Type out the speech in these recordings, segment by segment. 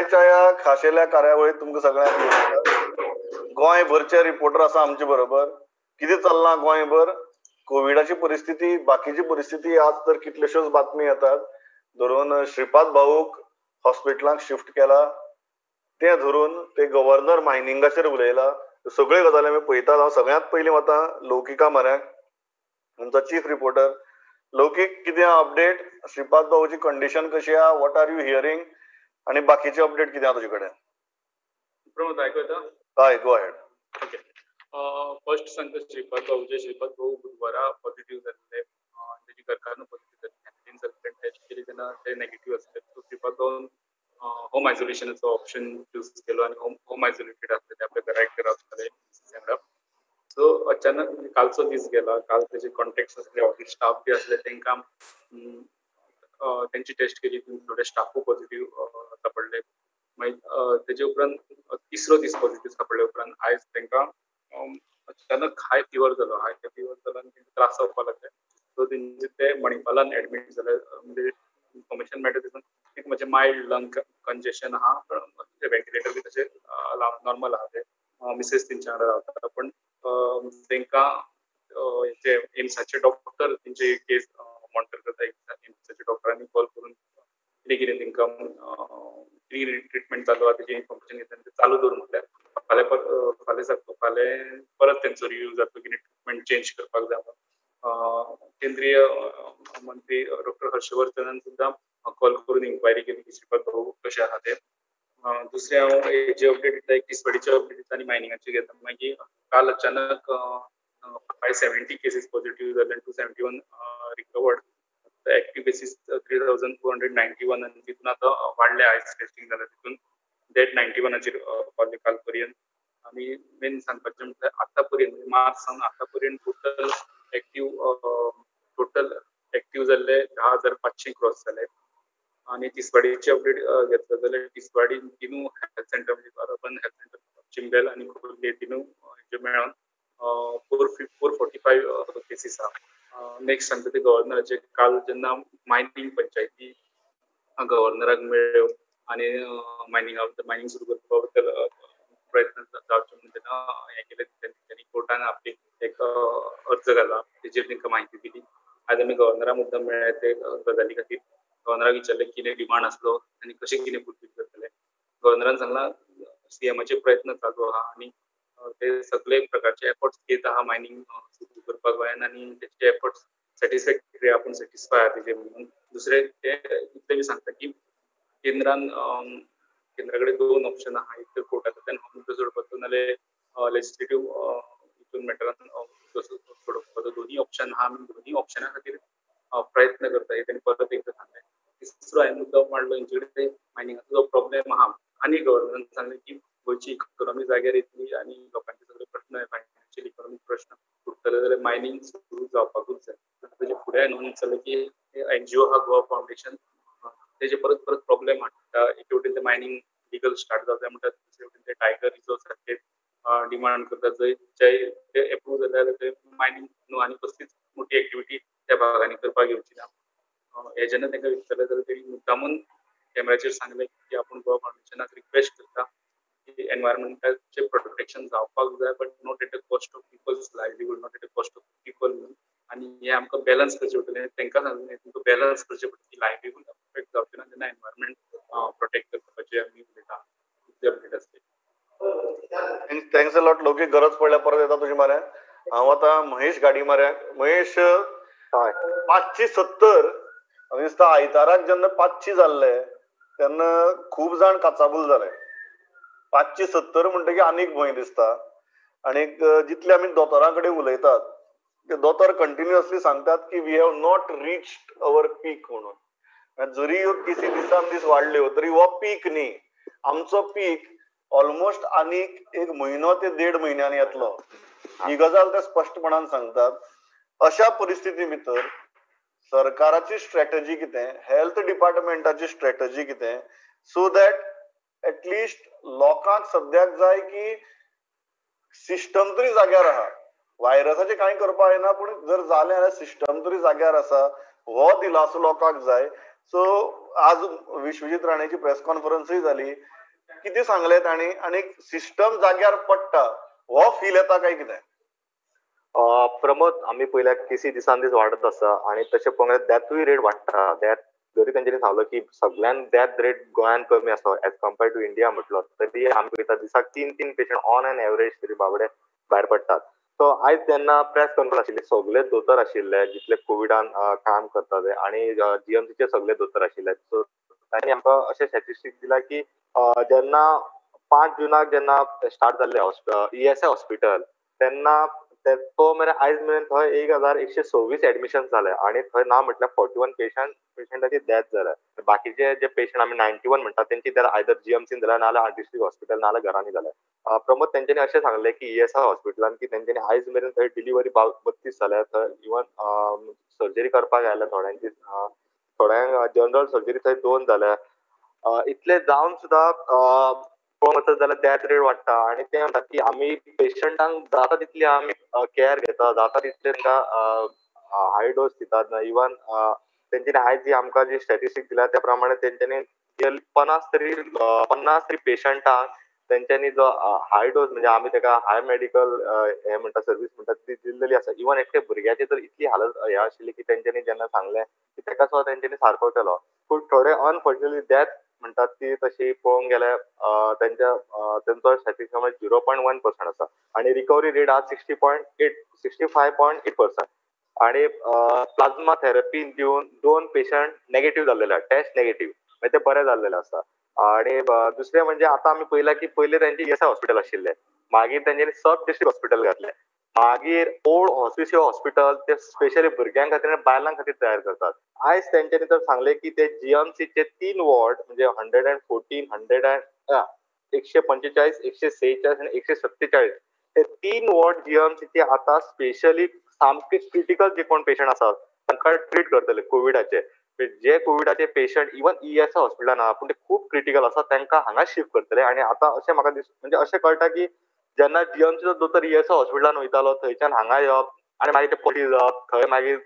आयच्या ह्या खाशेल्या कार्यावळीत तुमकां सगळ्यांक गोंयभरचे रिपोर्टर आसा आमचे बरोबर. कितें चल्लां गोंयभर, कोविडाची परिस्थिती, बाकीची परिस्थिती, आज तर कितल्योश्योच बातमी येतात. धरून श्रीपाद भाऊक हॉस्पिटलांक शिफ्ट केला, तें धरून ते गव्हर्नर मायनिंगाचेर उलयला, सगळ्यो गजाली आमी पळयतात. हांव सगळ्यांत पयलीं वता लौकिका म्हऱ्याक, आमचो चीफ रिपोर्टर. लौकीक, कितें अपडेट? श्रीपाद भाऊची कंडिशन कशी आहा, what are you hearing, आनी बाकीचे अपडेट कितें आहा तुजे कडेन? प्रमोद, आयकू येता? हय, गो अहेड. ओके, फर्स्ट सांगता श्रीपाद भाऊचे. श्रीपाद भाऊ बुधवारा पॉझिटिव्ह जाल्ले, तेजी घरकान्न पॉझिटिव्ह जाल्ली. सगळे टेस्ट केली तेन्ना ते नेगेटिव्ह आसले. सो श्रीपाद भाऊन होम आयसोलेशनाचो ऑप्शन चूज केलो आनी होम आयसोलेटेड आसले ते, आपल्या घरा एकटे रावताले वांगडा. सो अचानक कालचो दीस गेला. काल तेजे कॉन्टेक्ट आसले, ऑफिस स्टाफ बी आसले, तांकां तेंची टेस्ट केली, थोडे स्टाफूय पॉझिटिव्ह सापडले. मागीर तेजे उपरांत तिसरो दीस पॉझिटिव्ह सापडले उपरांत आयज तांकां अचानक हाय फिवर जालो. हाय फिवर जालो आनी तांकां त्रास जावपाक लागले. सो तेंचे ते मणिपालान एडमीट जाले. म्हणजे इन्फॉर्मेशन मेळटा तितून एक म्हणजे मायल्ड लंग कंजेशन आहा, पण व्हेंटिलेटर बी तशें नॉर्मल आहा. ते मिसेस तेंच्या वांगडा रावता, पण तांकां जे एम्साचे डॉक्टर तेंचे केस मॉनिटर करता. एम्साच्या डॉक्टरांनी कॉल करून कितें कितें तांकां कितें कितें ट्रिटमेंट चालू आहा तेजी इन्फॉर्मेशन घेतली आनी चालू दवर म्हटल्यार फाल्यां फाल्यां फाल्यां परत तेंचो रिव्यू जातलो, कितें ट्रिटमेंट चेंज करपाक जाय. केंद्रीय मंत्री डॉक्टर हर्षवर्धनान सुद्दां कॉल करून इन्क्वायरी केली की श्रीपाद भाऊ कशे आहा ते. दुसरें हांव हेजे अपडेट दिता, एक तिसवाडीचे अपडेट दिता आनी मायनिंगाचे घेता. मागीर काल अचानक 570 केसीस पॉझिटिव्ह जाले आनी 271 रिकवर्ड. एक्टिव्ह केसीस 3291 आनी तितून आतां वाडले. आयज टेस्टिंग जालें तितून डेड 91 पावले काल पर्यंत. आनी मेन सांगपाचें म्हटल्यार आतां पर्यंत मार्च सावन आतां पर्यंत टोटल एक्टिव्ह जाल्ले 10,500 क्रॉस जाले. आनी तिसवाडीचे अपडेट घेतलो जाल्यार तिसवाडी तिनू हेल्थ सेंटर, म्हणजे अर्बन हेल्थ सेंटर चिंबेल आनी खोर्ले तिनू हेजे मेळोन 445 केसीस आहा. नेक्स्ट सांगता ते गव्हर्नराचे. काल जेन्ना मायनींग पंचायती गव्हर्नराक मेळ्ळ्यो आनी मायनिंग सुरू करपा बद्दल प्रयत्न जावचे म्हणून तेन्ना हें केलें, तेंच्यांनी कोर्टान आपली एक अर्ज घाला, तेजेर तांकां म्हायती दिली. आयज आमी गव्हर्नरा मुद्दम मेळ्ळे ते गजाली खातीर. गव्हर्नराक विचारलें कितें डिमांड आसलो आनी कशें कितें फुलफील करतले. गव्हर्नरान सांगलां सीएमाचे प्रयत्न चालू आहा आनी ते सगळे प्रकारचे एफर्ट्स घेत आहा मायनींग सुरू करपाक गोंयान आनी तेचे एफर्ट्स सॅटिस्फॅक्टरी, आपूण सॅटिस्फाय आहा तेजेर म्हणून. दुसरें ते इतलें बी सांगता की केंद्रान केंद्रा कडेन दोन ऑप्शन आहा, एक तर कोर्टांतल्यान हो मुद्दो सोडपाचो नाल्यार लेजिस्लेटिव्ह हितून मॅटरान मुद्दो सोडोवपाचो. दोन्ही ऑप्शन आहा, आमी दोन्ही ऑप्शना खातीर प्रयत्न करता हे तेणी परत एकदां सांगलें. तिसरो हांवें मुद्दो मांडलो, हेंचे कडेन मायनिंगाचो जो प्रॉब्लेम आहा आनी गव्हर्नरान सांगलें की गोंयची इकॉनॉमी जाग्यार येतली आनी लोकांचे सगळे प्रश्न, फायनान्शियल इकॉनॉमीक प्रश्न सुट्टले जाल्यार मायनींग सुरू जावपाकूच जाय. तेजे फुडें हांवें विचारलें की एनजीओ आहा गोवा फावंडेशन, तेजे परत परत प्रॉब्लेम हाडटा. एके वटेन ते मायनींग लिगल स्टार्ट जाता म्हणटा, दुसरे वटेन ते टायगर रिजर्व सारके डिमांड करतात, जंय ते एप्रूव जाले जाल्यार ते मायनींग न्हू आनी कसलीच मोठी एक्टिविटी त्या भागांनी करपाक येवची ना. हे जेन्ना तांकां विचारलें जाल्यार तेणी मुद्दामून कॅमेराचेर सांगलें की आपूण गोवा फावंडेशनाक रिक्वेस्ट करता की एनवायरमेंटाचें प्रोटेक्शन जावपाक जाय, but not at the cost of people's livelihood, not at the cost of people म्हणून. आनी हें आमकां बॅलन्स करचें पडटलें. तांकां सांगलें तुमकां बॅलन्स करचें पडटलें की लायवलीहूड अफेक्ट जावचें ना तेन्ना एनवायरमेंट प्रोटेक्ट करपाचें आमी उलयता. इतली अपडेट आसली. Thanks a lot लौकीक, गरज पडल्यार परत येता तुजे म्हऱ्यान. हांव आतां महेश गाडी म्हऱ्याक. महेश, 570 दिसता आयताराक जेन्ना 500 जाल्ले तेन्ना खूब जाण काचाबूल जाले. 570 म्हणटकीर आनीक भंय दिसता. आनीक जितले आमी दोतोरां कडेन उलयतात ते दोतोर कंटिन्युअसली सांगतात की we have not reached our peak म्हणून. जरी ह्यो केसी दिसान दीस वाडल्यो तरी हो पीक न्ही, आमचो पीक ऑलमोस्ट आनीक एक म्हयनो ते 1.5 म्हयन्यांनी येतलो, ही गजाल ते स्पश्टपणान सांगतात. अशा परिस्थिती भितर सरकाराची स्ट्रॅटजी कितें, हेल्थ डिपार्टमेंटाची स्ट्रॅटजी कितें, सो that at least लोकांक सद्याक जाय की सिस्टम तरी जाग्यार आहा, व्हायरसाचें कांय करपाक जायना पूण जर जालें जाल्यार सिस्टम तरी जाग्यार आसा, हो दिलासो लोकांक जाय. सो आज विश्वजीत राणेची प्रेस कॉन्फरन्सूय जाली. कितें सांगलें तांणी आनी सिस्टम जाग्यार पडटा हो फील येता काय कितें? प्रमोद, आमी पयल्या केसी दिसान दीस वाडत आसा आनी तशें पळोवंक गेल्यार डेथूय रेट वाडटा. डेथ जरी तेंच्यांनी सांगलो की सगळ्यान डेथ रेट गोंयांत कमी आसा एज कम्पेर्ड टू इंडिया म्हटलो तरी आमी पळयता दिसाक 3-3 पेशंट ऑन एन एवरेज तरी बाबडे भायर पडटात. सो आयज जेन्ना प्रेस कॉन्फरन्स आशिल्ली सगळे दोतोर आशिल्ले जितले कोविडान काम करता ते आनी जीएमसीचे सगळे दोतोर आशिल्ले. सो तांणी आमकां अशें स्टॅटिस्टीक दिला की जेन्ना 5 जुनाक जेन्ना स्टार्ट जाल्लें ईएसआय हॉस्पिटल तेन्ना तो मेरेन आयज मेरेन थंय 1126 एडमिशन जाले आनी थंय ना म्हटल्यार 41 पेशंटाची डेथ जाल्या. बाकीचे जे पेशंट आमी 91 म्हणटात तेंची डेथ आयदर जीएमसीन जाल्या नाजाल्यार डिस्ट्रिक्ट हॉस्पिटल नाजाल्यार घरांनी जाल्या. प्रमोद, तेंच्यांनी अशें सांगलें की ईएसआय हॉस्पिटलान की तेंच्यांनी आयज मेरेन थंय डिलिव्हरी 32 जाल्या, थंय इवन सर्जरी करपाक आयल्या थोड्यांची, थोड्यांक जनरल सर्जरी थंय 2 जाल्या. इतले जावन सुद्दां पळोवंक वचत जाल्यार डेथ रेट वाडटा आनी ते म्हणटात की आमी पेशंटांक जाता तितली आमी केअर घेता, जाता तितले तांकां हाय डोस दितात. इवन तेंच्यांनी आयज जी आमकां जी स्टॅटिस्टीक दिल्या त्या प्रमाणे तेंच्यांनी 50 तरी पेशंटांक तेंच्यांनी जो हाय डोस म्हणजे आमी ताका हाय मेडिकल हे म्हणटा सर्वीस म्हणटा ती दिल्लेली आसा. इवन एकटे भुरग्याची तर इतली हालत हे आशिल्ली की तेंच्यांनी जेन्ना सांगलें की ताका सुद्दां तेंच्यांनी सारको केलो. पूण थोडे अनफॉर्च्युनेटली डेथ म्हणटात ती तशी पळोवंक गेल्यार तेंचो स्टॅटिस्टिक्स म्हणजे 0.1% आसा आनी रिकवरी रेट आज 65.8%. आनी प्लाझ्मा थेरपी दिवन 2 पेशंट नेगेटीव जाल्लेले आसा, टेस्ट नेगेटीव म्हणजे ते बरे जाल्लेले आसा. आनी दुसरें म्हणजे आतां आमी पळयलां की पयलीं तेंचे ईएसआय हॉस्पिटल आशिल्लें, मागीर तेंच्यांनी सब डिस्ट्रिक्ट हॉस्पिटल घातलें, मागीर ओल्ड हॉस्पिसियो हॉस्पिटल ते स्पेशली भुरग्यां खातीर आनी बायलां खातीर तयार करतात. आयज तेंच्यांनी तर सांगलें की ते जीएमसीचे 3 वॉर्ड म्हणजे 114, 145, 146 आनी 147 हे 3 वॉर्ड जीएमसीचे आतां स्पेशली सामके क्रिटिकल जे कोण पेशंट आसात तांकां ट्रीट करतले कोविडाचे. जे कोविडाचे पेशंट इवन ईएसआय हॉस्पिटलान आहा पूण ते खूब क्रिटिकल आसा तांकां हांगा शिफ्ट करतले. आनी आतां अशें म्हाका म्हणजे अशें कळटा की जेन्ना जीएमसीचो दोतोर ईएसआय हॉस्पिटलान वयतालो थंयच्यान हांगा येवप आनी मागीर ते पटी जावप, थंय मागीर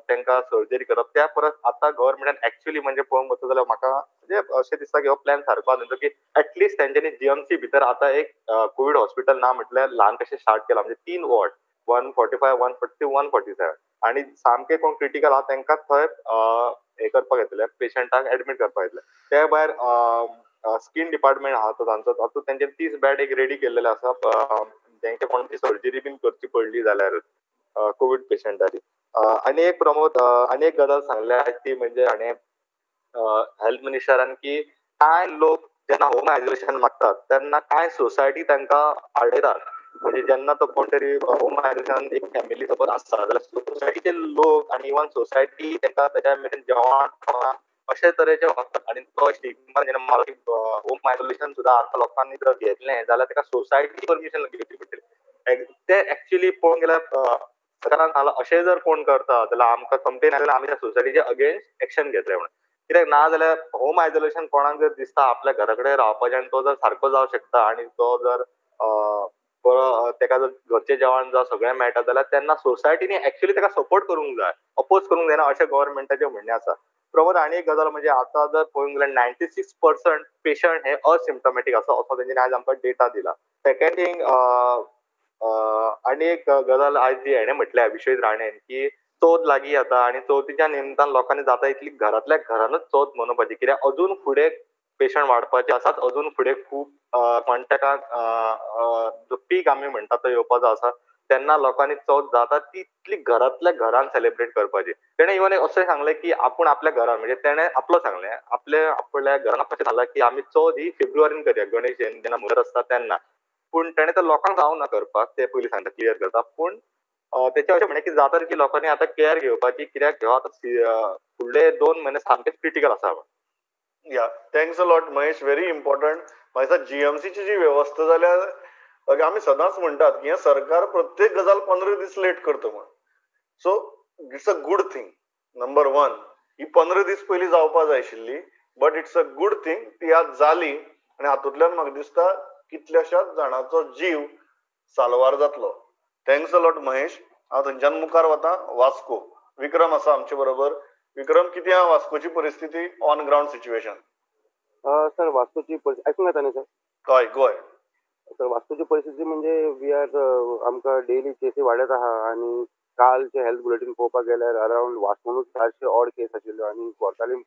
तांकां सर्जरी करप, त्या परस आतां गव्हर्मेंटान एक्चुअली म्हणजे पळोवंक वचत जाल्यार म्हाका म्हणजे अशें दिसता की हो प्लॅन सारको आसा की एटलिस्ट तेंच्यांनी जीएमसी भितर आतां एक कोवीड हॉस्पिटल ना म्हटल्यार ल्हान कशें स्टार्ट केलां म्हणजे 3 वॉर्ड 145, 140, 147 आनी सामके कोण क्रिटिकल आहा तांकां थंय हे करपाक येतले, पेशंटांक एडमीट करपाक येतले. त्या भायर स्कीन डिपार्टमेंट आहा तो तांचो, तातूंत तेंचे 30 बेड एक रेडी केल्लेले आसा तेंचे कोणाची सर्जरी बीन करची पडली जाल्यार कोवीड पेशंटाची. आनी एक प्रमोद, आनी एक गजाल सांगल्या ती म्हणजे हाणें हेल्थ मिनिस्टरान की कांय लोक जेन्ना होम आयसोलेशन मागतात तेन्ना कांय सोसायटी तांकां आडयतात. म्हणजे जेन्ना तो कोण तरी होम आयसोलेशन एक फॅमिली सपोज आसता जाल्यार सोसायटीचे लोक आनी इवन सोसायटी तांकां ताच्या मेरेन जेवण अशे तरेचे वागतात आनी तो स्टिग्मा जेन्ना होम आयसोलेशन सुद्दां आतां लोकांनी जर घेतलें जाल्यार ताका सोसायटी परमिशन घेवची पडटली. ते एक्चुअली पळोवंक गेल्यार सरकारान सांगलां अशें जर कोण करता जाल्यार आमकां कंप्लेन आयली जाल्यार आमी त्या सोसायटीचे अगेन्स्ट एक्शन घेतले म्हणून. कित्याक ना जाल्यार होम आयसोलेशन कोणाक जर दिसता आपल्या घरा कडेन रावपाचें आनी तो जर सारको जावंक शकता आनी तो जर बरो ताका जर घरचें जेवण जावं सगळें मेळटा जाल्यार तेन्ना सोसायटीनी एक्चुअली ताका सपोर्ट करूंक जाय, अपोज करूंक जायना अशें गव्हर्मेंटाचें म्हणणें आसा. प्रमोद, आनी एक गजाल म्हणजे आतां जर पळोवंक गेल्यार 96% पेशंट हे असिम्टोमॅटीक आसा असो तेंच्यांनी आयज आमकां डेटा दिला. सेकंड थींग, आनी एक गजाल आयज जी हेणें म्हटल्या विश्वजीत राणेन की चवथ लागीं येता आनी चवथीच्या निमतान लोकांनी जाता इतली घरांतल्या घरानूच चवथ मनोवपाची, कित्याक अजून फुडें पेशंट वाडपाचे आसात, अजून फुडें खूब कॉन्टेक्टाक जो पीक आमी म्हणटा तो येवपाचो आसा, तेन्ना लोकांनी चवथ जाता तितली घरांतल्या घरान सेलिब्रेट करपाची. तेणें इवन अशें सांगलें की आपूण आपल्या घरान म्हणजे तेणें आपलो सांगलें आपल्या आपल्या घरान अशें सांगलां की आमी चवथ ही फेब्रुवारीन करया, गणेश जेन्ना मुहूर्त आसता तेन्ना. पूण तेणें तर लोकांक सांगूंक ना करपाक, ते पयलीं सांगता क्लियर करता. पूण तेचें अशें म्हणणें की जाता तितली लोकांनी आतां केअर घेवपाची, कित्याक ह्यो आतां फुडले 2 म्हयने सामकेच क्रिटिकल आसा. Yeah, thanks a lot Mahesh, very important. म्हाका दिसता जीएमसीची जी वेवस्था जाल्या, आमी सदांच म्हणटात की हें सरकार प्रत्येक गजाल 15 दीस लेट करता म्हण. So it's a good thing, number 1 ही 15 दीस पयलीं जावपा जाय आशिल्ली, but it's a good thing ती आज जाली आनी हातूंतल्यान म्हाका दिसता कितल्याशाच जाणांचो जीव साल्वार जातलो. Thanks a lot Mahesh. हांव थंयच्यान मुखार वता वास्को, विक्रम आसा आमचे बरोबर. विक्रम, कितें आहा वास्कोची परिस्थिती, ऑन ग्रावंड सिच्युएशन? सर वास्कोची परिस्थिती आयकूंक येता न्ही सर? हय, गोय. सर वास्कोची परिस्थिती म्हणजे we are आमकां डेली केसी वाडत आहा आनी कालचे हेल्थ बुलेटीन पळोवपाक गेल्यार अरावंड वास्कोनूच 400 ऑड केस आशिल्ल्यो आनी Cortalim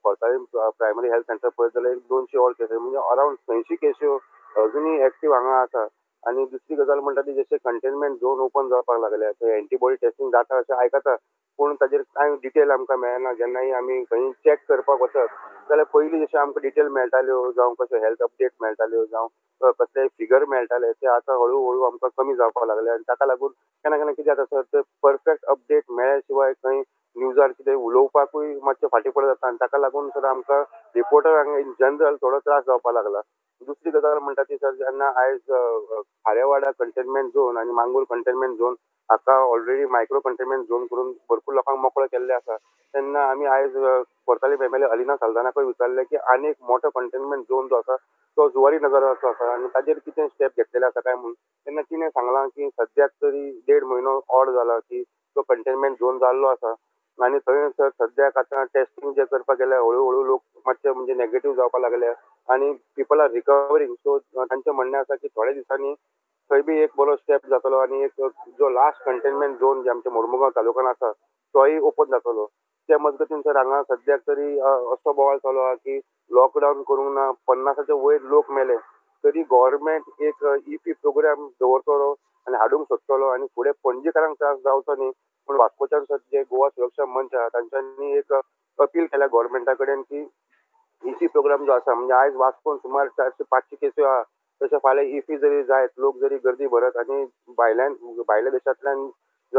Cortalim primary health centre पळयत जाल्यार 200 ऑड केसी, म्हणजे अरावंड 180 केस्यो अजुनूय एक्टीव हांगा आसा. आनी दुसरी गजाल म्हणटा ती जशें कंटेनमेंट झोन ओपन जावपाक लागल्या थंय एंटीबॉडी टेस्टिंग जाता अशें आयकता, पूण ताजेर कांय डिटेल आमकां मेळना. जेन्नाय आमी खंय चॅक करपाक वचत जाल्यार पयलीं जशें आमकां डिटेल मेळटाल्यो जावं कशें हेल्थ अपडेट मेळटाल्यो जावं कसलेय फिगर मेळटाले ते आतां हळू हळू आमकां कमी जावपाक लागले. आनी ताका लागून केन्ना केन्ना कितें जाता सर, ते परफेक्ट अपडेट मेळ्ळे शिवाय खंय न्यूजार कितें उलोवपाकूय मातशें फाटीं पडत जाता आनी ताका लागून सर आमकां रिपोर्टरांक इन जनरल थोडो त्रास जावपाक लागला. दुसरी गजाल म्हणटा ती सर, जेन्ना आयज खारेवाडा कंटेनमेंट झोन आनी मांगूर कंटेनमेंट झोन हाका ऑलरेडी मायक्रो कंटेनमेंट झोन करून भरपूर लोकांक मोकळो केल्ले आसा, तेन्ना आमी आयज Cortalim M L A Alina साल्दानाकूय विचारलें की आनी एक मोठो कंटेनमेंट झोन जो आसा तो जुवारी नगराचो आसा आनी ताजेर कितें स्टेप घेतलेले आसा काय म्हणून. तेन्ना तिणें सांगलां की सद्याक तरी 1.5 म्हयनो ऑड जाला की तो कंटेनमेंट झोन जाल्लो आसा आनी थंय सर सद्याक आतां टेस्टिंग जे करपाक गेल्यार हळू हळू लोक मातशे म्हणजे नेगेटीव जावपाक लागले आनी पिपल are recovering. सो तांचें म्हणणें आसा की थोड्या दिसांनी थंय बी एक बरो स्टेप जातलो आनी एक जो लास्ट कंटेनमेंट झोन जे आमच्या मोर्मुगांव तालुक्यान आसा तोय ओपन जातलो. त्या मजगतीन सर हांगा सद्याक तरी असो बोवाळ चालू आहा की लॉकडावन करूंक ना, 50 वयर लोक मेले तरी गव्हर्मेंट एक इफी प्रोग्राम दवरतलो आनी हाडूंक सोदतलो आनी फुडें पणजेकारांक त्रास जावचो न्ही पूण वास्कोच्यान सर जे गोवा सुरक्षा मंच आहा तांच्यांनी एक अपील केल्या गव्हर्मेंटा कडेन की इफी प्रोग्राम जो आसा म्हणजे आयज वास्कोन सुमार 400-500 केस्यो आहा, तशें फाल्यां इफी जरी जायत लोक जरी गर्दी भरत आनी भायल्यान भायल्या देशांतल्यान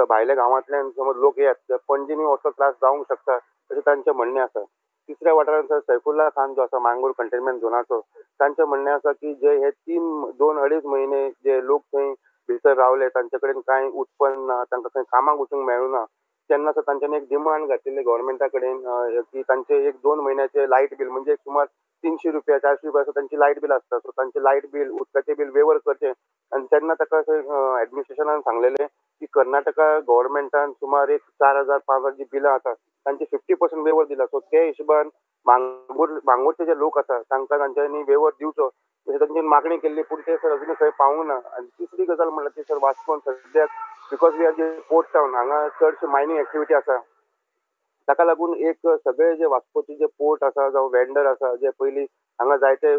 भायल्या गांवांतल्यान समज लोक येत पणजेनी असो त्रास जावंक शकता अशें तांचें म्हणणें आसा. तिसऱ्या वाठारांत सर सैफुल्ला खान जो आसा मांगूर कंटेनमेंट झोनाचो तांचें म्हणणें आसा की जे हे 2-2.5 म्हयने जे लोक थंय भितर रावले तांचे कडेन कांय उत्पन्न ना, तांकां खंय कामाक वचूंक मेळूं ना, तेन्ना सर तांच्यांनी एक डिमांड घातिल्ली गव्हर्मेंटा कडेन की तांचे 1-2 म्हयन्याचे लायट बील म्हणजे सुमार 300 रुपया 400 रुपया असो तांची लायट बील आसता, सो तांचे लायट बील उदकाचें बील वेवर करचें. आनी तेन्ना ताका एडमिनिस्ट्रेशनान सांगलेलें की कर्नाटका गव्हर्मेंटान सुमार एक 4,000-5,000 जी बिलां आसा तांचे 50% वेवर दिला. सो ते हिशोबान मांगूरचे जे लोक आसा तांकां तांच्यांनी वेवर दिवचो अशें तांची मागणी केल्ली, पूण ते सर अजून खंय पावूंक ना. आनी तिसरी गजाल म्हणल्यार ती सर वास्कोन सद्याक because we are J port town हांगा चडशी मायनींग एक्टिविटी आसा ताका लागून एक सगळे जे वास्कोचे जे पोर्ट आसा जावं वेंडर आसा जे पयलीं हांगा जायते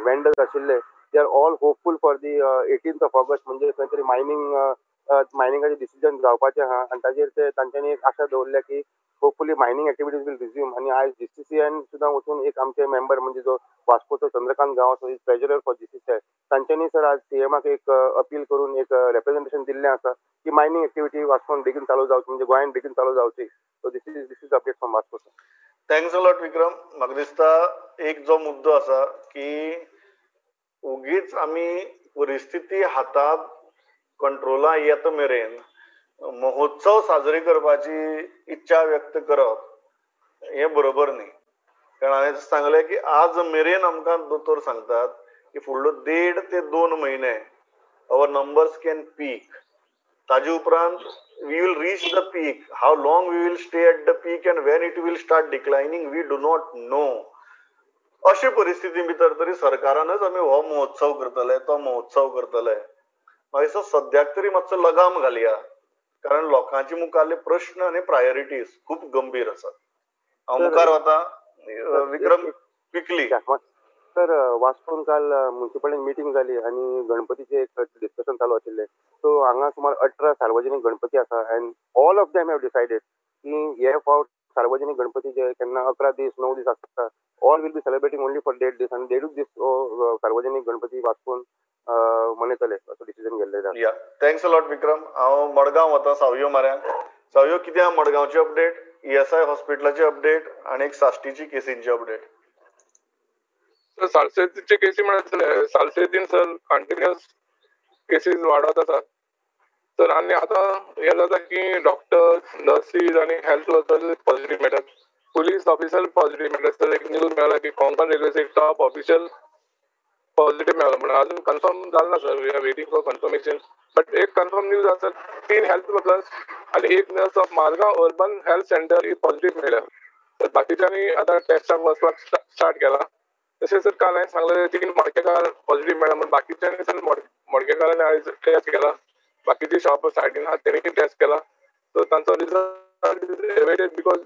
वेंडर्स आशिल्ले they are all hopeful for the 18th of August म्हणजे खंय तरी मायनिंगाचें डिसिजन जावपाचें आहा आनी ताजेर ते तांच्यांनी एक आशा दवरल्या की hopefully mining activities will resume. आनी आयज GCCI सुद्दां वचून एक आमचे मेंबर म्हणजे जो वास्कोचो Chandrakant Gawas is treasurer for GCCI तांच्यांनी सर आज सीएमाक एक अपील करून एक रेप्रेझेंटेशन दिल्लें आसा की मायनींग एक्टिविटी वास्कोन बेगीन चालू जावची म्हणजे गोंयान बेगीन चालू जावची. So this is update from Vasco sir. Thanks a lot Vikram. म्हाका दिसता एक जो मुद्दो आसा की उगीच आमी परिस्थिती हातांत कंट्रोला येता मेरेन महोत्सव साजरे करपाची इच्छा व्यक्त करप हें बरोबर न्ही, कारण हांवें सांगलें की आज मेरेन आमकां दोतोर सांगतात की फुडलो 1.5 ते 2 म्हयने our numbers can पीक, ताजे उपरांत we will reach the peak. How long we will stay at the peak and when it will start declining we do not know. अशे परिस्थिती भितर तरी सरकारानच आमी हो महोत्सव करतले तो महोत्सव करतले, मागीर सद्याक तरी मातसो लगाम घालया, कारण लोकांचे मुखारले प्रश्न आनी प्रायोरिटीज खूब गंभीर आसात. हांव मुखार वता विक्रम क्विकली. सर वास्कोन काल म्युनिसिपालिटीन मिटींग जाली आनी गणपतीचें एक डिस्कशन चालू आशिल्लें. सो हांगा सुमार 18 सार्वजनीक गणपती आसा and all of them have decided की हे फावट सार्वजनीक गणपती जे केन्ना 11 दीस 9 दीस आसता all will be celebrating only for 1.5 दीस आनी 1.5 दीस सार्वजनीक गणपती वास्कोन मनयतले असो डिसिजन घेतलें. या thanks a lot विक्रम. हांव मडगांव वता सावयो माऱ्यांक. सावयो कितें आहा मडगांवची अपडेट, ESI हॉस्पिटलाची अपडेट आनी एक साश्टीची केसींची अपडेट? सर सालसेतीचे केसी म्हळ्यार सालसेतीन सर कंटिन्युअस केसीस वाडत आसात सर, आनी आतां हें जाता की डॉक्टर्स नर्सीस आनी हेल्थ वर्कर्स पॉझिटीव मेळटात, पुलीस ऑफिसर पॉझिटीव मेळटात सर. एक न्यूज मेळ्ळा की कोंकण रेल्वेचो एक टॉप ऑफिशियल पॉझिटीव मेळ्ळो म्हणून, अजून कन्फर्म जालें ना sir, we are waiting for confirmation. But एक कन्फर्म न्यूज आसा 3 हेल्थ वर्कर्स आनी 1 nurse of Margao urban health centre he positive मेळ्ळ्या. तर बाकीच्यांनी आतां टेस्टाक वचपाक स्टार्ट केला. तशें सर काल हांवें सांगलें 3 मडकेकार पॉझिटिव्ह मेळ्ळा म्हूण, बाकीच्यांनी सर मडकेकारांनी आयज टेस्ट केला, बाकीचे शॉप सायडीन आहा तेणी टेस्ट केला. सो तांचो रिजल्ट is awaited because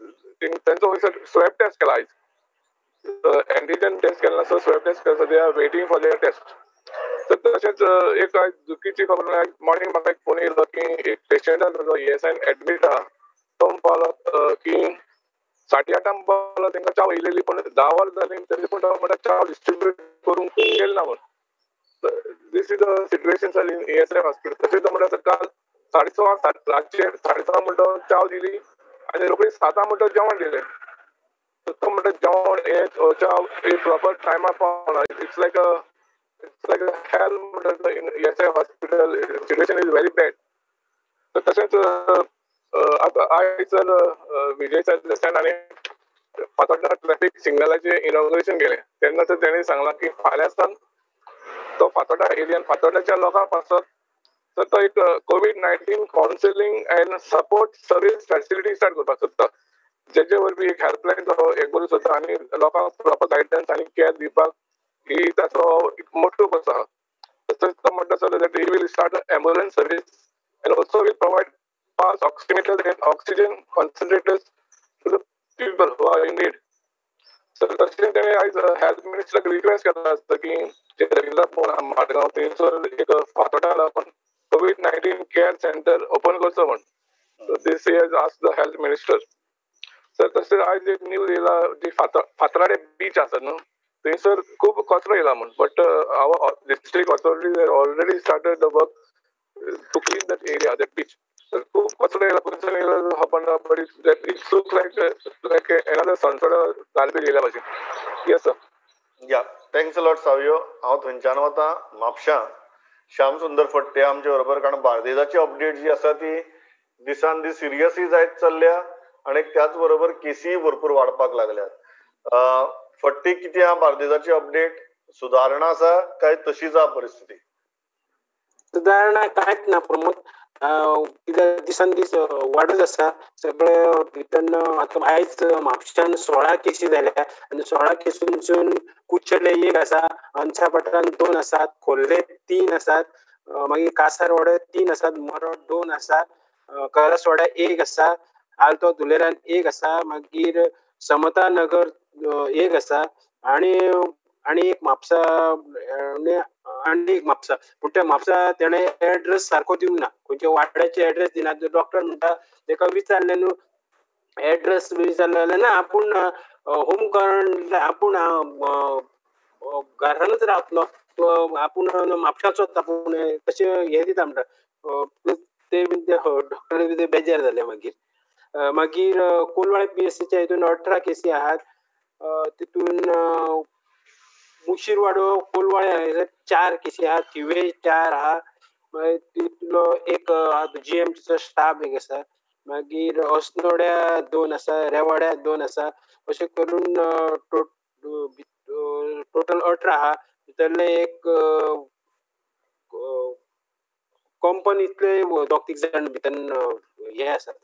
तांचो सर स्वॅब टेस्ट केला आयज, एंटीजन टेस्ट केला, सो स्वॅब टेस्ट केला, they are waiting for their test. तर तशेंच एक आयज दुखीची खबर म्हळ्यार मॉर्निंग म्हाका एक फोन येयलो की एक पेशंट जो ESI admit आहा, तो म्हणपाक की 8:30 पावलो, तांकां च्या येयलेली पूण 10 वरां जालीं तरी पूण तो म्हणटा च्या डिस्ट्रिब्यूट करूंक गेल ना म्हूण. This is the situation sir in ESI hospital. तशेंच तो म्हणटा काल 6:15 रातचे 6:30 म्हणटा च्या दिली आनी रोखडी 7 म्हणटा जेवण दिलें. तो म्हणटा जेवण हें च्या प्रॉपर टायमार पावना. It's like a hell म्हणटा in ESI hospital, situation is very bad. तर तशेंच आतां आयज सर विजय सरदेसायान हाणें फातोड्डा ट्रॅफिक सिग्नलाचें इनॉग्रेशन केलें, तेन्ना तर तेणें सांगलां की फाल्यां सावन तो फातोड्डा एरियान फातोड्ड्याच्या लोकां पासत तर तो एक COVID-19 counselling and support service facility start करपाक सोदता, जेचे वरवीं एक हेल्पलायन तो एक करूंक सोदता आनी लोकांक प्रॉपर गायडन्स आनी कॅर दिवपाक ही ताचो एक मोटो कसो आहा. तशेंच तो म्हणटा sir that he will start ambulance service and also will provide pulse oximeters and oxygen concentrators to the people who are in need. Sir तशें तेणें आयज हेल्थ मिनिस्टराक रिक्वेस्ट केला आसता की जे रवींद्र भवन आहा माडगांव थंयसर एक फातोड्डा लागून COVID-19 care centre open करचो म्हूण. So this he has asked the health minister. Sir तशें आयज एक न्यूज येयला जी फातराडे बीच आसा न्हू थंयसर खूब कचरो येयला म्हूण, but our district authorities already started the work to clean that area, that beach. Sir खूब कचरो येयला, खंयच्यान येयला खबर ना, but it looks like another Sonsoda garbage येयल्या भाशेन. Yes sir. Yeah, thanks a lot Savio. हांव थंयच्यान वता म्हापशां श्याम सुंदर फट्टे आमचे बरोबर, कारण बार्देजाची अपडेट जी आसा ती दिसान दीस सिरियसूय जायत चल्ल्या आनी त्याच बरोबर केसीय भरपूर वाडपाक लागल्यात. फट्टे कितें आहा बार्देजाची अपडेट, सुदारणा आसा काय तशीच आहा परिस्थिती? सुदारणा कांयच ना प्रमोद, कित्याक दिसान दीस वाडत आसा सगळे भितर. आतां आयज म्हापशान 16 केसी जाल्या आनी 16 केसींसून कुचेले 1 आसा, अंसापाटान 2 आसात, खोर्ले 3 आसात, मागीर कासारवाडे 3 आसात, मरोड 2 आसा, करसवाडा 1 आसा, आल्तो धुलेरान 1 आसा, मागीर समता नगर 1 आसा आनी आनी एक म्हापसा आनी एक म्हापसा. पूण त्या म्हापसा तेणें एड्रेस सारको दिवंक ना, खंयच्या वाड्याचे एड्रेस दिना. डॉक्टर म्हणटा तेका विचारलें न्हू एड्रेस विचारलें जाल्यार ना आपूण होम क्वॉरंटायन, आपूण घरानूच रावतलो, आपूण म्हापशाचोच, आपूण तशें हें दिता म्हणटा. ते बीन ते डॉक्टर बी ते बेजार जाले. मागीर मागीर कोलवाळे PSCच्या हितून 18 केसी आहात, तितून मुशीरवाडो कोलवाळे 4 केसी आहात, थिवे 4 आहा, मागीर तितूंतलो एक GMCचो स्टाफ एक आसा, मागीर अस्नोड्या 2 आसा, रेवाड्या 2 आसा, अशें करून टोटल 18 आहा. भितरले एक कंपनीतले 2-3 जाण भितर हे आसात.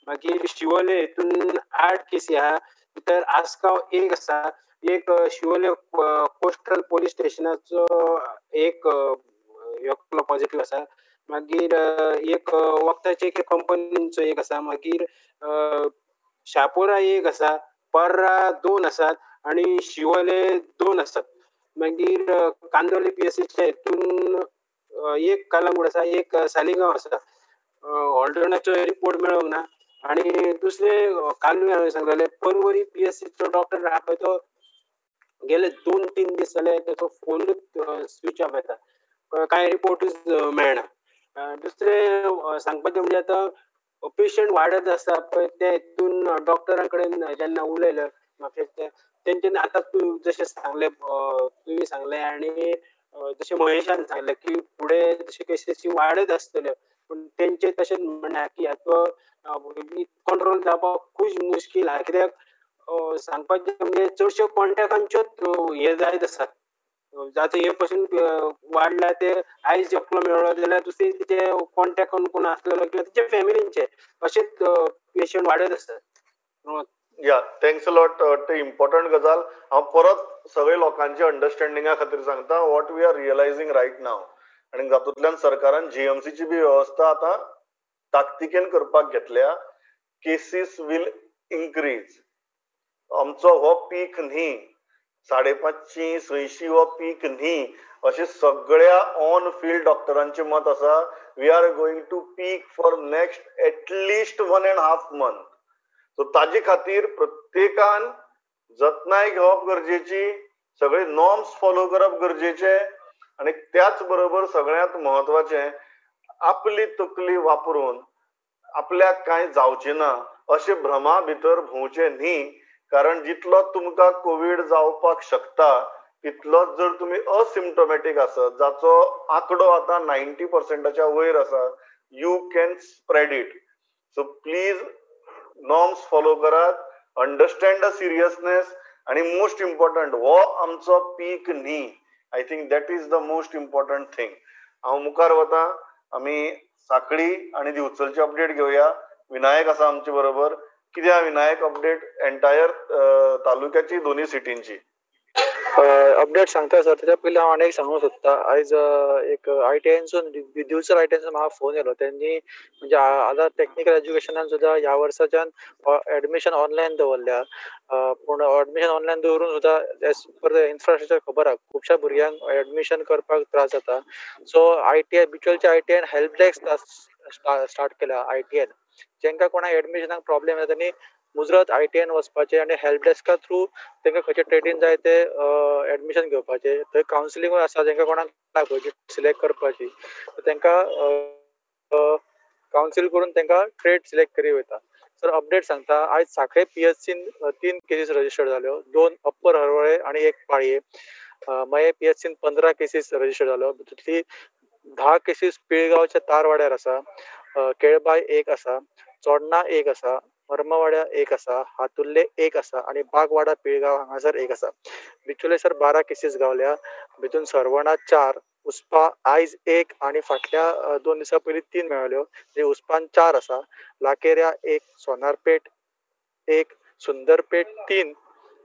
मागीर शिवोले हितून 8 केसी आहा, भितर आसगांव 1 आसा, एक शिवोले कोस्टल पोलीस स्टेशनाचो एक एकलो पॉझिटिव्ह आसा, मागीर एक वखदाचे एके कंपनीचो 1 आसा, मागीर शापोरा 1 आसा, पर्रा 2 आसात आनी शिवोले 2 आसात. मागीर कांदोली PSCच्या हितून 1 कालांगूट आसा, 1 सालिगांव आसा. हॉल्डोणाचो रिपोर्ट मेळोंक ना. आनी दुसरें कालूय हांवें सांगलें पर्वरी PSCचो डॉक्टर आहा पळय तो गेले 2-3 दीस जाले ताचो फोनूच स्विच ऑफ येता, कांय रिपोर्टूच मेळना. दुसरें सांगपाचें म्हणजे आतां पेशंट वाडत आसा पळय ते हितून डॉक्टरां कडेन जेन्ना उलयलें म्हापशेंच्या तेंच्यानी आतां तूं जशें सांगलें तुवें सांगलें आनी जशें महेशान सांगलें की फुडें जशें केसीस वाडत आसतल्यो, पूण तेंचें तशेंच म्हणणें की आतां कंट्रोल जावपाक खूब मुश्कील आहा. कित्याक सांगपाचें म्हणजे चडश्यो कॉन्टेक्टांच्योच हे जायत आसात. आतां हे पसून वाडल्या ते आयज एकलो मेळ्ळो जाल्यार दुसरे तेजे कॉन्टेक्टान कोण आसलेलो किंवा तेच्या फॅमिलींचे अशेंच पेशंट वाडत आसात. या, thanks a lot. ते इम्पॉर्टंट गजाल हांव परत सगळे लोकांचे अंडरस्टँडिंगा खातीर सांगता, what we are realising right now. आनी तातूंतल्यान सरकारान जीएमसीची बी वेवस्था आतां ताकतिकेन करपाक घेतल्या. Cases will increase. आमचो हो पीक न्ही, 550 600 हो पीक न्ही अशें सगळ्या ऑन फील्ड डॉक्टरांचें मत आसा. We are going to peak for next at least 1.5 month. So ताजे खातीर प्रत्येकान जतनाय घेवप गरजेची, सगळे नॉर्म्स फॉलो करप गरजेचे, आनी त्याच बरोबर सगळ्यांत म्हत्वाचें आपली तकली वापरून आपल्याक कांय जावचें ना अशें भ्रमा भितर भोंवचें न्ही. कारण जितलो तुमकां कोवीड जावपाक शकता तितलोच जर तुमी असिम्टोमॅटीक आसत, जाचो आंकडो आतां 90%च्या वयर आसा, you can spread it. So please norms follow करात, अंडरस्टँड the seriousness, आनी मोस्ट इम्पॉर्टंट हो आमचो पीक न्ही. I think that is the most important thing. हांव मुखार वता, आमी साखळी आनी दिवचलची अपडेट घेवया. विनायक आसा आमचे बरोबर. कितें विनायक अपडेट एंटायर तालुक्याची, दोन्ही सिटींची अपडेट सांगता सर. त्याच्या पयलीं हांव आनी एक सांगूंक सोदता. आयज एक आयटीआयनसून, दिवचल आयटीआयनसून म्हाका फोन येयलो. तेंणी म्हणजे आतां टॅक्निकल एज्युकेशनान सुद्दां ह्या वर्साच्यान एडमिशन ऑनलायन दवरल्या. पूण एडमिशन ऑनलायन दवरून सुद्दां एज पर the infrastructure खबर आहा खुबश्या भुरग्यांक एडमिशन करपाक त्रास जाता. सो आयटीआय बिचोलच्या आयटीआयन हेल्प डेस्क स्टार्ट केल्या. आयटीआयन जेंकां कोणाक एडमिशनाक प्रॉब्लेम येता तेणी मुजरत आयटीआयन वचपाचें आनी हेल्प डेस्का थ्रू तांकां खंयचे ट्रेडीन जाय ते एडमिशन घेवपाचें. थंय कावन्सिलिंगूय आसा, तांकां कोणाक खंयची सिलेक्ट करपाची तांकां कावन्सील करून तांकां ट्रेड सिलेक्ट करी वयता. सर अपडेट सांगता. आयज साखळे पीएचसीन 3 केसीस रजिस्टर्ड जाल्यो, 2 अप्पर हरवळे आनी 1 पाळये. मये पीएचसीन 15 केसीस रजिस्टर्ड जाल्यो, तितली 10 केसीस पिळगांवच्या तारवाड्यार आसा, केळबाय 1 आसा, चोडणा 1 आसा, मर्मवाड्या 1 आसा, हातुर्ले 1 आसा आनी बागवाडा पिळगांव हांगासर 1 आसा. बिचोले सर 12 केसीस गावल्या, भितून सरवणा 4, उस्पा आयज 1 आनी फाटल्या 2 दिसां पयलीं 3 मेळ्ळ्यो. म्हणजे उस्पान 4 आसा, लाकेऱ्या 1, सोनारपेठ 1, सुंदरपेठ 3,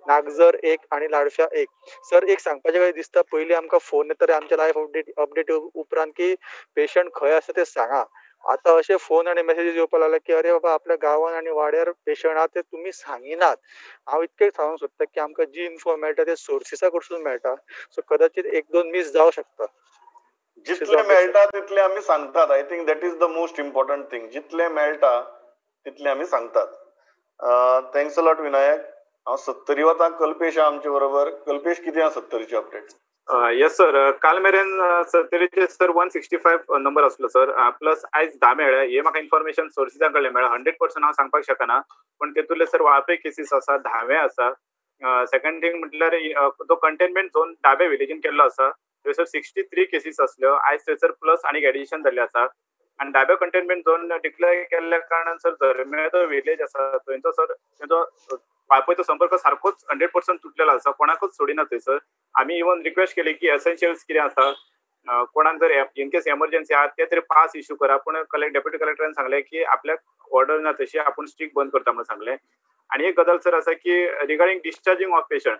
नागझर 1 आनी लाडफ्या 1. सर एक सांगपाचें काय दिसता, पयलीं आमकां फोन येता रे आमच्या लायफ अपडेट उपरांत की पेशंट खंय आसा ते सांगा. आतां अशे फोन आनी मेसेजीस येवपाक लागले की अरे बाबा आपल्या गांवान आनी वाड्यार पेशंट आहा ते तुमी सांगिनात. हांव इतकें सांगूंक सोदता की आमकां जी इन्फो मेळटा ते सोर्सिसा कडसून मेळटा. सो कदाचित 1-2 मीस जावं शकता. जितले मेळटा तितले आमी सांगतात. I think that is the most important thing. जितले मेळटा तितले आमी सांगतात. Thanks a lot Vinayak. हांव सत्तरी वता, कल्पेश आहा आमचे बरोबर. कल्पेश, कितें आहा सत्तरीची अपडेट? येस सर, काल मेरेन सत्तरीचे सर 165 नंबर आसलो सर, प्लस आयज 10 मेळ्ळे. हे म्हाका इन्फॉर्मेशन सोर्सिसां कडल्यान मेळ्ळें. 100% हांव सांगपाक शकना, पूण तेतूंतले सर वाळपय केसीस आसा, 10वे आसा. सेकंड थिंग म्हटल्यार जो कंटेनमेंट झोन दाबे विलेजीन केल्लो आसा थंयसर 63 केसीस आसल्यो. आयज थंयसर प्लस आनीक एडिशन जाल्ले आसा. आनी दाबे कंटेनमेंट झोन डिक्लेअर केल्ल्या कारणान सर धर्मेचो विलेज आसा थंयचो सर थंयचो वाळपयचो संपर्क सारकोच 100% तुटलेलो आसा. कोणाकूच सोडिना थंयसर. आमी इवन रिक्वेस्ट केली की एसेन्शियल्स कितें आसा, कोणाक जर इन केस एमर्जन्सी आहा ते तरी पास इश्यू करा. पूण डेप्युटी कलेक्टरान सांगलें की आपल्याक ऑर्डर ना तशी आपूण स्ट्रीक बंद करता म्हणून सांगलें. आनी एक गजाल सर आसा की रिगार्डिंग डिस्चार्जिंग ऑफ पेशंट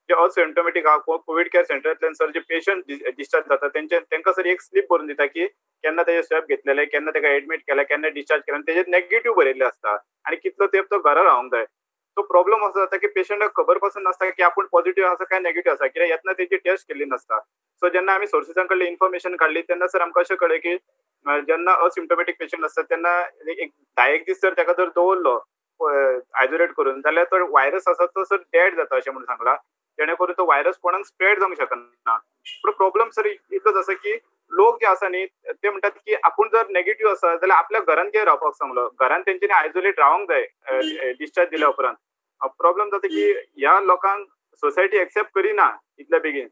जे असिम्टोमॅटीक आहा कोवीड केअर सेंटरांतल्यान सर जे पेशंट डिस्चार्ज जाता तेंकां सर एक स्लीप बरोवन दिता की केन्ना तेजे स्वॅब घेतलेले, केन्ना तेका एडमीट केलें, केन्ना डिस्चार्ज केलें, आनी तेजेर नेगेटीव बरयल्लें आसता आनी कितलो तेंप तो घरा रावंक जाय. तो प्रॉब्लम असो जाता की पेशंटाक खबर पासून नासता की आपूण पॉझिटिव्ह आसा काय नेगेटिव्ह आसा, कित्याक येतना तेजी टेस्ट केल्ली नासता. सो जेन्ना आमी सोर्सिसां कडली इन्फॉर्मेशन काडली तेन्ना सर आमकां अशें कळ्ळें की जेन्ना असिम्टोमॅटीक पेशंट आसता तेन्ना एक 10 दीस जर ताका जर दवरलो आयसोलेट करून जाल्यार तो व्हायरस आसा तो सर डेड जाता अशें म्हणून सांगला, जेणे करून तो व्हायरस कोणाक स्प्रेड जावंक शकना. पूण प्रॉब्लम सर इतलोच आसा की लोक जे आसा न्ही ते म्हणटात की आपूण जर नेगेटिव्ह आसा जाल्यार आपल्या घरान कितें रावपाक सांगलो, घरान तेंच्यांनी आयसोलेट रावंक जाय डिस्चार्ज दिल्या उपरांत. प्रॉब्लम जाता की ह्या लोकांक सोसायटी एक्सेप्ट करिना इतल्या बेगीन.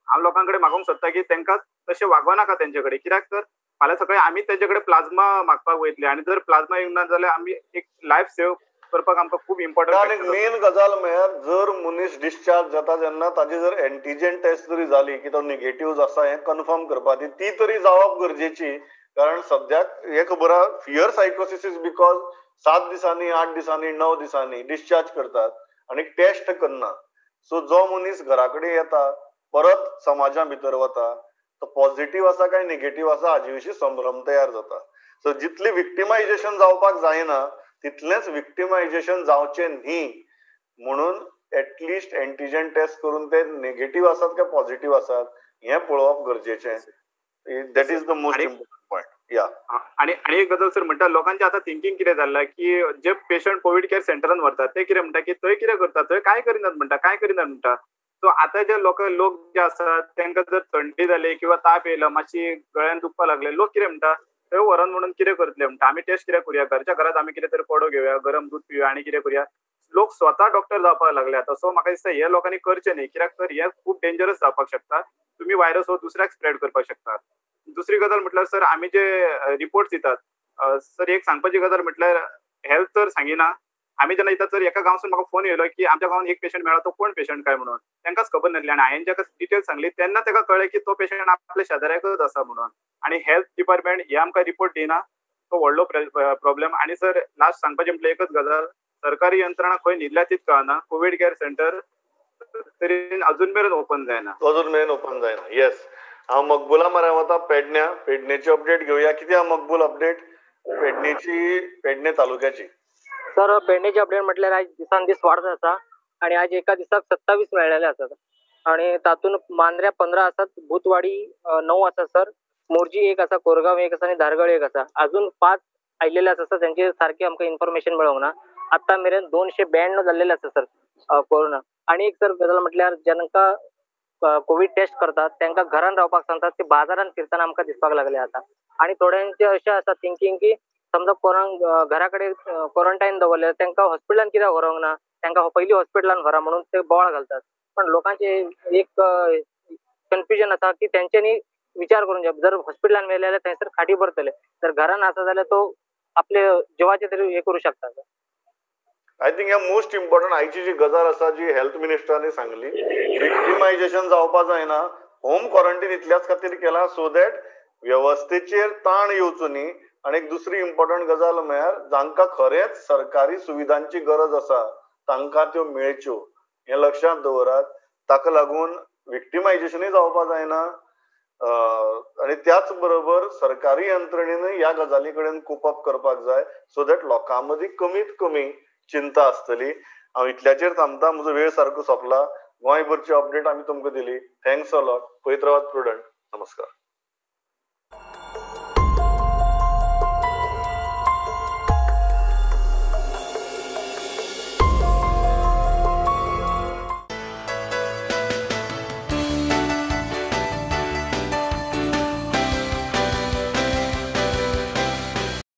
हांव लोकां कडेन मागूंक सोदता की तांकां तशें वागोवं नाका तेंचे कडेन, कित्याक तर फाल्यां सकाळीं आमी तेंचे कडेन प्लाझ्मा मागपाक वयतले आनी जर प्लाझ्मा येवंक ना जाल्यार आमी एक लायफ सेव करपाक आमकां खूब इम्पॉर्टंट. मेन गजाल म्हळ्यार जर मनीस डिस्चार्ज जाता तेन्ना ताजी जर एंटीजन टेस्ट जरी जाली की तो निगेटिव्ह आसा हें कन्फर्म करपाक ती तरी जावप गरजेची. कारण सद्याक हें खबर आहा फियर सायकोसिस is because 7 दिसांनी, 8 दिसांनी, 9 दिसांनी डिस्चार्ज करतात आनी टेस्ट करना. सो जो मनीस घरा कडेन येता परत समाजा भितर वता तो पॉझिटिव्ह आसा काय निगेटिव्ह आसा हाजे विशीं संभ्रम तयार जाता. सो जितली विक्टिमायजेशन जावपाक जायना तितलेंच विक्टिमायजेशन जावचें न्ही म्हणून एटलिस्ट एंटीजन टेस्ट करून ते नेगेटिव्ह आसात काय पॉझिटिव्ह आसात हें पळोवप गरजेचें. That is the most important point. या आणि आणि एक गजाल सर म्हणटा, लोकांचे आतां थिंकींग कितें जाल्लां की जे पेशंट कोवीड केअर सेंटरान व्हरतात ते कितें म्हणटा की थंय कितें करता, थंय कांय करिनात म्हणटा, कांय करिनात म्हणटा. सो आतां जे लोक जे आसात तांकां जर थंडी जाली किंवा ताप येयलो, मातशी गळ्यान दुखपाक लागले, लोक कितें म्हणटा थंय व्हरोन म्हणून कितें करतले म्हणटा, आमी टेस्ट कित्याक करुया, घरच्या घरात आमी कितें तरी पडो घेवया, गरम दूद पिवया आनी कितें करुया. लोक स्वता डॉक्टर जावपाक लागले आतां. सो म्हाका दिसता हे लोकांनी करचें न्ही, कित्याक तर हे खूब डेंजरस जावपाक शकता, तुमी व्हायरस हो दुसऱ्याक स्प्रेड करपाक शकता. दुसरी गजाल म्हटल्यार सर आमी जे रिपोर्ट्स दितात सर, एक सांगपाची गजाल म्हटल्यार हेल्थ तर सांगिना. आमी जेन्ना दितात सर, एका गांवसून म्हाका फोन येयलो की आमच्या गांवान एक पेशंट मेळ्ळा, तो कोण पेशंट काय म्हणून, तांकांच खबर नासली. आनी हांवें जेका डिटेल्स सांगली तेन्ना ताका कळ्ळें की तो पेशंट आपल्या शेजाऱ्याकच आसा म्हणून. आनी हेल्थ डिपार्टमेंट हे आमकां रिपोर्ट दिना, तो व्हडलो प्रॉब्लेम. आनी सर लास्ट सांगपाचें म्हटल्यार एकच गजाल, सरकारी यंत्रणा खंय न्हिदल्या तीच कळना. कोवीड केअर सेंटर तरी अजून मेरेन ओपन जायना, अजून मेरेन ओपन जायना. येस, हांव मकबुला मऱ्या वता पेडण्या, पेडणेची अपडेट घेवया. कितें आहा मकबूल अपडेट पेडणेची, पेडणे तालुक्याची? सर पेडणेची अपडेट म्हटल्यार आयज दिसान दीस वाडत आसा आनी आज एका दिसाक 27 मेळ्ळेले आसात आनी तातूंत मांद्र्या 15 आसात, भूतवाडी 9 आसा सर, मोरजी 1 आसा, कोरगांव 1 आसा आनी धारगळ 1 आसा. अजून 5 आयिल्ले आसा सर, तेंचे सारके आमकां इन्फॉर्मेशन मेळोंक ना. आतां मेरेन 292 जाल्लेले आसा सर कोरोना. आनी एक सर गजाल म्हटल्यार जांकां कोवीड टेस्ट करतात तांकां घरान रावपाक सांगतात, ते बाजारान फिरतना आमकां दिसपाक लागले आतां. आनी थोड्यांचे अशें आसा थिंकींग की समजा कोणाक घरा कडेन क्वॉरंटायन दवरले तांकां हॉस्पिटलान कित्याक व्हरूंक ना, तांकां पयलीं हॉस्पिटलान व्हरा म्हणून ते बोवाळ घालतात. पण लोकांचे एक कन्फ्युजन आसा की तेंच्यांनी विचार करून जर हॉस्पिटलान व्हेले जाल्यार थंयसर खाटी भरतले, जर घरान आसा जाल्यार तो आपले जिवाचे तरी हे करू शकता. I think hey most important आयची जी गजाल आसा जी हेल्थ मिनिस्टरांनी सांगली, विक्टिमायजेशन जावपा जायना, होम क्वॉरंटीन इतल्याच खातीर केला सो that वेवस्थेचेर ताण येवचो न्ही. आनी एक दुसरी इम्पॉर्टंट गजाल म्हळ्यार जांकां खरेंच सरकारी सुविधांची गरज आसा तांकां त्यो मेळच्यो हें लक्षांत दवरात. ताका लागून विक्टिमायजेशनूय जावपा जायना आनी त्याच बरोबर सरकारी यंत्रणेनूय ह्या गजाली कडेन कोप अप करपाक जाय सो that लोकां मदीं कमीत कमी चिंता आसतली. हांव इतल्याचेर थांबता, म्हजो वेळ सारको सोंपला. गोंयभरची अपडेट आमी तुमकां दिली. Thanks a lot. पळयत रावात प्रुडंट. नमस्कार.